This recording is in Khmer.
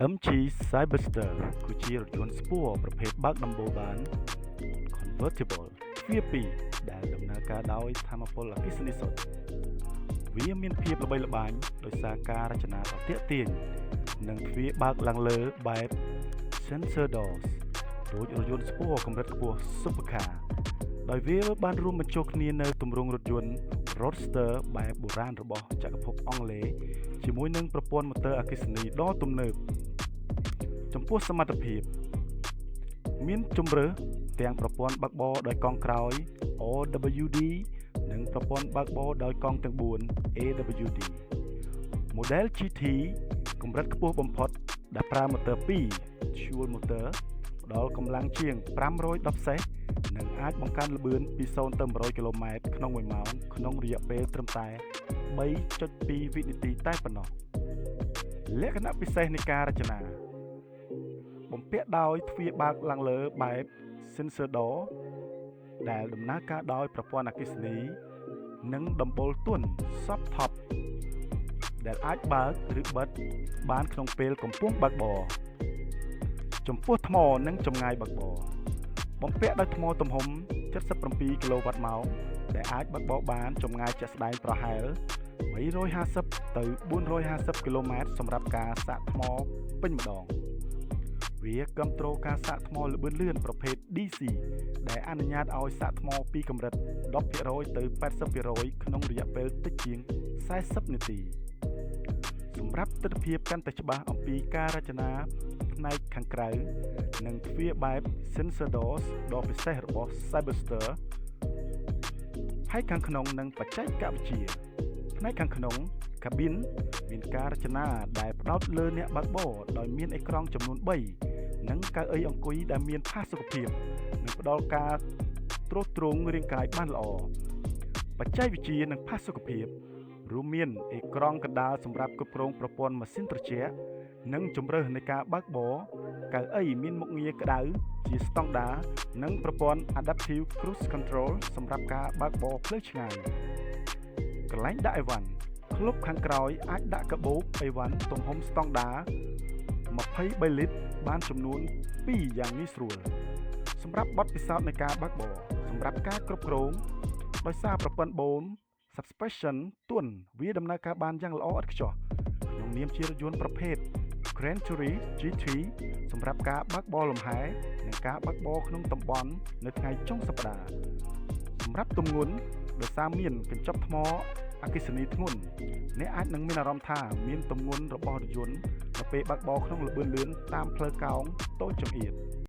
MG Cyberster គឺជារថយន្តស្ព័រប្រភេទបើកដំបូលបាន Convertible ទ្វារពីរដែលដំណើរការដោយថាមពលអគ្គិសនីសុទ្ធវាមានភាពល្បីល្បាញដោយសារការរចនាដ៏ទាក់ទាញនិងទ្វារបើកឡើងលើបែប Sensor Doors ដូចរថយន្តស្ព័រកម្រិតខ្ពស់ Supercar ដោយវាបានរួមបញ្ចូលគ្នានូវទម្រង់រថយន្ត Roadster បែបបុរាណរបស់ចក្រភពអង់គ្លេសជាមួយនឹងប្រព័ន្ធម៉ូទ័រអគ្គិសនីដ៏ទំនើបចំពោះសមត្ថភាព មានជម្រើសទាំងប្រព័ន្ធបើកបរដោយកង់ក្រោយ AWD និងប្រព័ន្ធបើកបរដោយកង់ទាំង4 AWD Model GT កម្រិតខ្ពស់បំផុតដែលប្រើម៉ូទ័រ2 Dual Motor ផ្ដល់កម្លាំងជាង510សេះនិងអាចបង្កើនល្បឿនពី0ទៅ100គីឡូម៉ែត្រក្នុង1ម៉ោងក្នុងរយៈពេលត្រឹមតែ3.2វិនាទីតែប៉ុណ្ណោះលក្ខណៈពិសេសនៃការរចនា បំពាក់ដោយទ្វារបើកឡើងលើបែប Sensor Door ដែលដំណើរការដោយប្រព័ន្ធអគ្គិសនី និងដំបូលទន់ Soft Top ដែលអាចបើកឬបិទបានក្នុងពេលកំពុងបើកបរចំពោះថ្មនិងចម្ងាយបើកបរបំពាក់ដោយថ្មទំហំ77គីឡូវ៉ាត់ម៉ោងដែលអាចបើកបរបានចម្ងាយជាក់ស្ដែងប្រហែល350ទៅ450គីឡូម៉ែត្រសម្រាប់ការសាកថ្មពេញម្ដង វាគ្រប់គ្រងការសាកថ្មល្បឿនលឿនប្រភេទ DC ដែលអនុញ្ញាតឲ្យសាកថ្មពីកម្រិត10%ទៅ80%ក្នុងរយៈពេលតិចជាង40នាទីសម្រាប់ទិដ្ឋភាពកាន់តែច្បាស់អំពីការរចនាផ្នែកខាងក្រៅនិងទ្វារបែប Sensor Doors ដ៏ពិសេសរបស់ Cyberster ផ្នែកខាងក្នុងនិងបច្ចេកវិទ្យាផ្នែកខាងក្នុង Cabin មានការរចនាដែលផ្ដោតលើអ្នកបើកបរដោយមានអេក្រង់ចំនួន3និងកៅអីអង្គុយដែលមានផាសុកភាពនិងផ្ដល់ការទ្រទ្រង់រាងកាយបានល្អបច្ចេកវិទ្យានិងផាសុកភាពរួមមានអេក្រង់កណ្ដាលសម្រាប់គ្រប់គ្រងប្រព័ន្ធម៉ាស៊ីនត្រជាក់និងជម្រើសនៃការបើកបរកៅអីមានមុខងារក្តៅជាស្តង់ដារនិងប្រព័ន្ធ Adaptive Cruise Control សម្រាប់ការបើកបរផ្លូវឆ្ងាយកន្លែងដាក់អីវ៉ាន់ក្លុបខាងក្រោយអាចដាក់កាបូបអីវ៉ាន់ទំហំស្តង់ដារ23លីត្របានចំនួន2យ៉ាងងាយស្រួលសម្រាប់បទពិសោធន៍នៃការបើកបរសម្រាប់ការគ្រប់គ្រងដោយសារប្រព័ន្ធបូម suspension ទន់វាដំណើរការបានយ៉ាងល្អឥតខ្ចោះក្នុងនាមជារថយន្តប្រភេទ Grand Touring GT សម្រាប់ការបើកបរលំហែនិងការបើកបរក្នុងតំបន់នៅថ្ងៃចុងសប្តាហ៍សម្រាប់ទម្ងន់ដោយសារមានកញ្ចប់ថ្មអគ្គិសនីធ្ងន់អ្នកអាចនឹងមានអារម្មណ៍ថាមានទម្ងន់របស់រថយន្តនៅពេលបើកបរក្នុងល្បឿនលឿនតាមផ្លូវកោងតូចចង្អៀត។